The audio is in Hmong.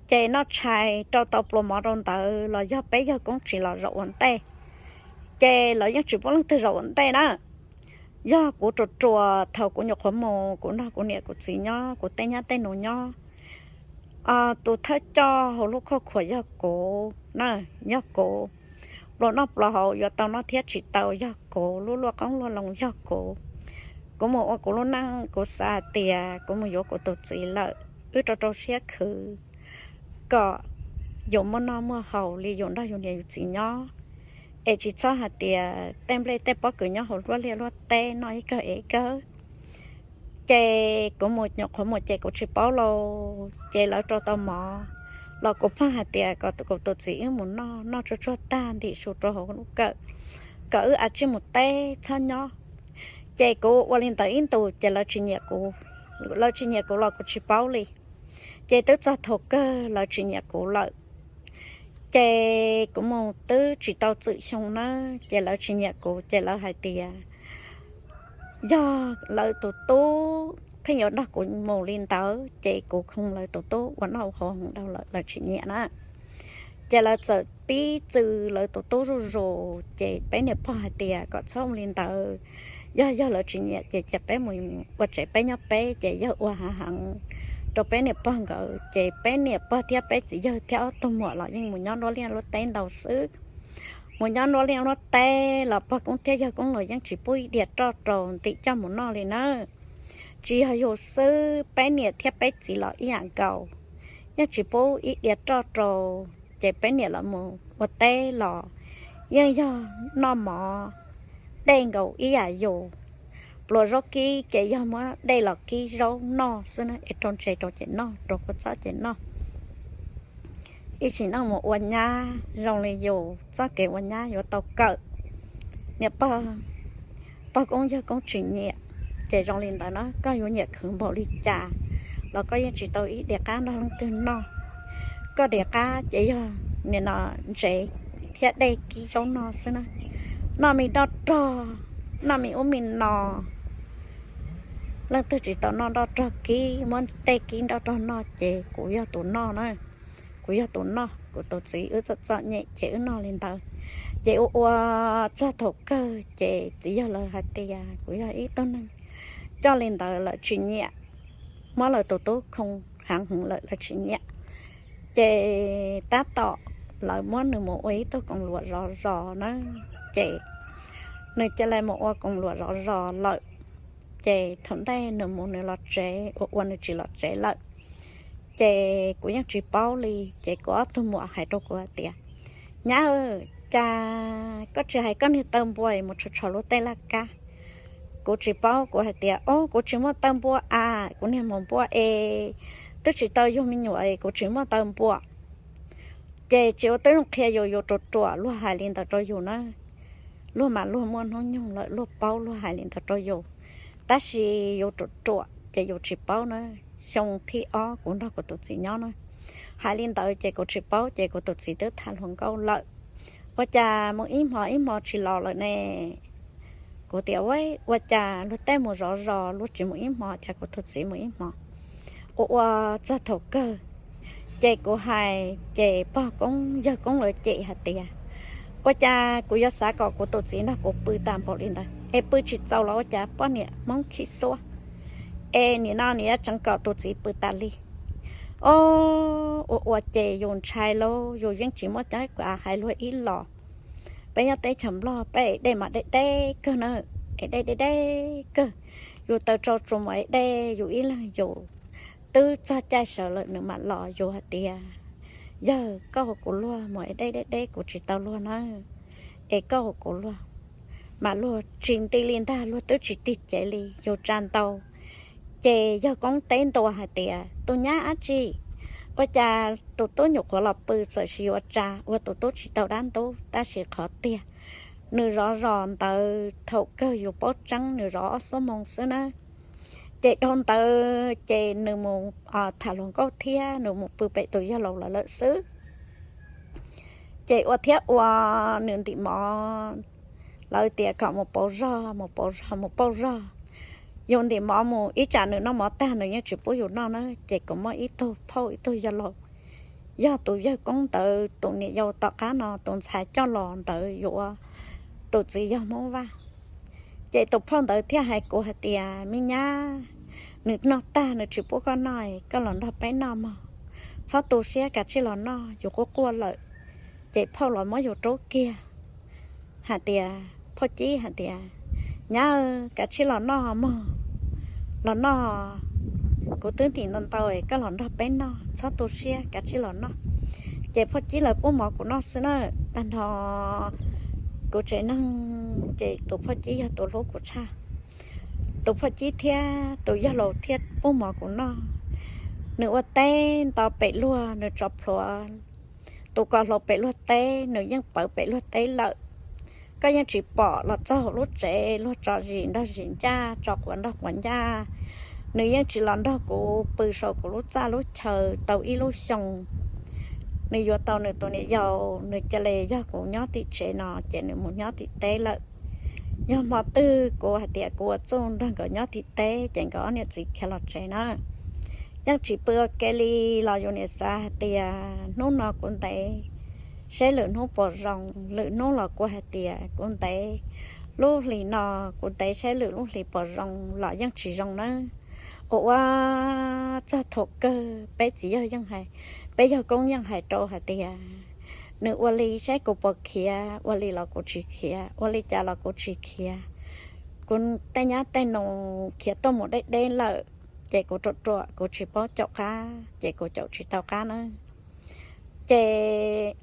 ces noj tshais rau tau pluas mov rau ntawd los yog peb yawg koob tsis los zaum ua ntej, ces lawv yeej tsis pub leej twg zaum ua ntej na. Yog kuv ruam ruam thaum kuv nyuam qhuav mus, kuv nrog kuv niam kuv txiv nyob, kuv tej nyab tej nus nyob, tus thawj coj hauv lub khoj khuam yog kuv na, yog kuv. Pluas noj pluas haus yuav tau noj thiab tsis tau yog kuv, lub luaj qoob luaj loo yog kuv. Kuv mus ua kuv lub neej, kuv xav hais tias kuv mus yuav kuv tus txiv lawm, wb rau rau siab khwv kom yus muaj noj muaj haus li yus nrog yus niam yus txiv nyob, es tsis txhob hais tias tej nplej tej pob kws nyob hauv luaj liaj luaj teb noj ib kawg es ib kawg. Ces kuv mus nyuam qhuav mus ces kuv tsis paub lauj, ces lawv rau tau mov los kuv pheej hais tias kom kuv tus txiv wb mus noj, noj tsuag tsuag tag ntim su rau hauv lub kawm, kom wb a tsij mus teb txhob nyob. Ces kuv ua li ntawd ib ntus ces lawv tsis nyiam kuv, lawv tsis nyiam kuv los kuv tsis paub li. Ces twb txog thaum kawg lawv tsis nyiam kuv lawm. Ces kuv mus twb tsis tau txwm xyoo na, ces lawv tsis nyiam kuv ces lawv hais tias yog lawv tus tub pheej yuav nrog kuv mus li ntawd ces kuv khoo lawv tus tub ua noj ua haus heev dhau lawm lawv tsis nyiam na. Ces lawv txawm pib txw lawv tus tub zuj zus, ces peb niam pog hais tias kom txhob ua li ntawd, yog yog lawv tsis nyiam ces cia peb mus ua tsev peb nyob peb, ces yawg ua hav heev rau peb niam pog nkawd, ces peb niam pog thiab peb txiv yawg thiab ob tug muam los yeej mus nyob nruab liaj nruab teb ntau xwb. Mus nyob nruab liaj nruab teb los pog koob thiab yawg koob los yeej tsis pub ib diav roj rau ntim coj mus noj li na. Tsis yog yus xwb, peb niam thiab peb txiv los ib yam nkaus, yeej tsis pub ib diav roj rau. Ces peb niam los mus ua teb los yeej yog noj mov dej nkaus ib yam yus. Pluas zaub kib ces yog muab dej los kib zaub noj xwb na, es rau ntses rau ces noj, rau kua txob ces noj. Ib sim neej mus ua nyab zoo li yus txoj kev ua nyab yuav tau kawm. Niam pog, pog koob yawg koob tsis nyiam, ces zoo li ntawd na, koj yuav nyiam khwv npaum li cas los koj yeej tsis tau ib diav qab nrog leej twg noj. Koj diav qab ces yog nim no ntses thiab dej kib zaub noj xwb na. Noj me nroj rog, noj me ub me no, leej twg tsis tau noj nroj rog kib, muab dej kib nroj rog noj ces kuv yog tus noj na. Kuv yog tus noj, kuv tus txiv wb txom txom nyem ces wb noj li ntawd. Ces ua ua txog thaum kawg ces txiv yawg lawv hais tias kuv yog ib tug neeg coj li ntawd lawv tsis nyiam, muab lawv tus tub khoo heev heev lawm lawv tsis nyiam. Ces tab tom lawv muab nws mus ua ib tug koom luam zov zos na, ces nws cia li mus ua koom luam zov zos lawm. Ces thaum ntej nws mus nws los tsev, ua ua nws tsis los tsev lawm. Ces kuv yeej tsis paub li, ces kuv ob tug muam hais rau kuv hais tias, nyab, cas koj tsis hais koj niag taw npua mus tshov tshov luag tej laj kab? Kuv tsis paub, kuv hais tias, o, kuv tsis muaj taw npua a, kuv niag maum npua es twb tsis tau yug me nyuam es kuv tsis muaj taw npua. Ces tsis ua twb zoo qhia yus, yus ruam ruam luag hais li ntawd rau yus na. Luag mas luag muaj hnub nyoog lawm luag paub luag hais li ntawd rau yus, tab sis yus ruam ruam ces yus tsis paub na. Xyoo thib ob kuv nrog kuv tus txiv nyob na, hais li ntawd ces kuv tsis paub ces kuv tus txiv twb tham hluas nkauj lawm. Ua cas mus ib hmo ib hmo tsis los lawm ne? Kuv tias, ua cas luag tej mus zov zos luag tsis mus ib hmo, cas kuv tus txiv mus ib hmo? Ua ua txog thaum kawg ces kuv hais ces pog koob yawg koob lawv cem hais tias, ua cas kuv yuav xav kom kuv tus txiv nrog kuv pw tas npaum li ntawd es pw tsis txaus los ua cas poj niam Hmoob khib xuab, es nim no nim yuav tseev kom tus txiv pw tas li. O, ua ua ces yus ntshai lauj, yus yeej tsis muaj cab kuv hais luag ib los. Peb nyob teb chaws Nplog peb es dej mas deb deb kawg na, es dej deb deb kawg. Yus taws tsau tsuas mus es dej, yus ib leeg yus. Twb txog caij sawv lawm nws mam los, yus hais tias, yawg, koj hu kuv luag mus es dej deb deb kuv tsis tau luag na, es koj hu kuv luag. Mas luag tsis nti li ntag, luag twb tsis tig cev li, yus tsa ntau. Ces yawg koob teb ntua hais tias, tus nyab dab tsi? Ua cas tus tub nyuam qhuav los pw txawm sis yuav tsa, ua tus tub tsis tau dab ntub, tab sis qhov tiag nws zov zos ntawd thaum kawg yus paub tseeb nws zov ob xuab moos xwb na. Ces dhau ntawd ces nws mus tham hluas nkauj thiab nws mus pw pem tus yawg laus lawv lawm xwb. Ces ua thiab ua, nws ntim mov, lawv tias kom mus pauv zog, mus pauv zog, mus pauv zog. Yus ntim mov mus, ib tsam nws noj mov tag nws yeej tsis pub yus noj na, ces kuv muaj ib tug phauj ib tug yawg laus, yog tus yawg koob ntawd tus niam yau tom qab no tus ntxhais coj los ntawd yuav tus txiv yog Hmoob Vaj. Ces tus phauj ntawd thiaj hais kuv hais tias, Me nyab, nws noj tag nws tsis pub koj noj, koj los nrog peb noj mog. Txhob tu siab, kav tsij los noj, yus quaj quaj lawm. Ces phauj los muab yus rub kiag hais tias, phauj Cib hais tias, Nyab, kav tsij los noj mog, los noj, kuv twb ntim ntau ntau, koj los nrog peb noj, txhob tu siab, kav tsij los noj. Ces phauj Cib lawv pub mov kuv noj xwb na. Tag nrho kuv tsev neeg ces tus phauj Cib yog tus hlub kuv tshaj. Tus phauj Cib thiab tus yawg laus thiaj pub mov kuv noj. Nws ua teb nto pem luag, nws tso plhuav tus ko hlau pem luag teb, nws yeej pawv pem luag teb lawm. Koj yeej tsis pom los txog hauv lub tsev, luag tso zis nrog zis ncaj, tso quav nrog quav ncaj. Nws yeej tsis los nrog kuv pw saum kuv lub txaj lub chaw tau ib lub xyoo. Nws yuav tau nws tus niam yau, nws cia li yog kuv nyob tim tsev no, ces nws mus nyob tim teb lawm. Yog hmo twg kuv hais tias kuv ua txuj nrog nkawd nyob tim teb, ces nkawd ob niam txiv khiav los tsev na. Yeej tsis pw ua ke li. Los yus niam xav hais tias hnub no kuv ntev, seb lwm hnub puas zoo. Lwm hnub los kuv hais tias kuv ntev, lub hlis no kuv ntev, seb lwm lub hlis puas zoo, los yeej tsis zoo nawb. Ua ua txog thaum kawg peb txiv yawg yeej hais, peb yawg koob yeej hais rau hais tias, Nws ua li seb kuv puas khiav, ua li los kuv tsis khiav, ua li cas los kuv tsis khiav. Kuv tej nyab tej nus khiav tuaj mus deb deb lawm, ces kuv ruam ruam kuv tsis paub caum qab, ces kuv caum tsis tau qab na. Ces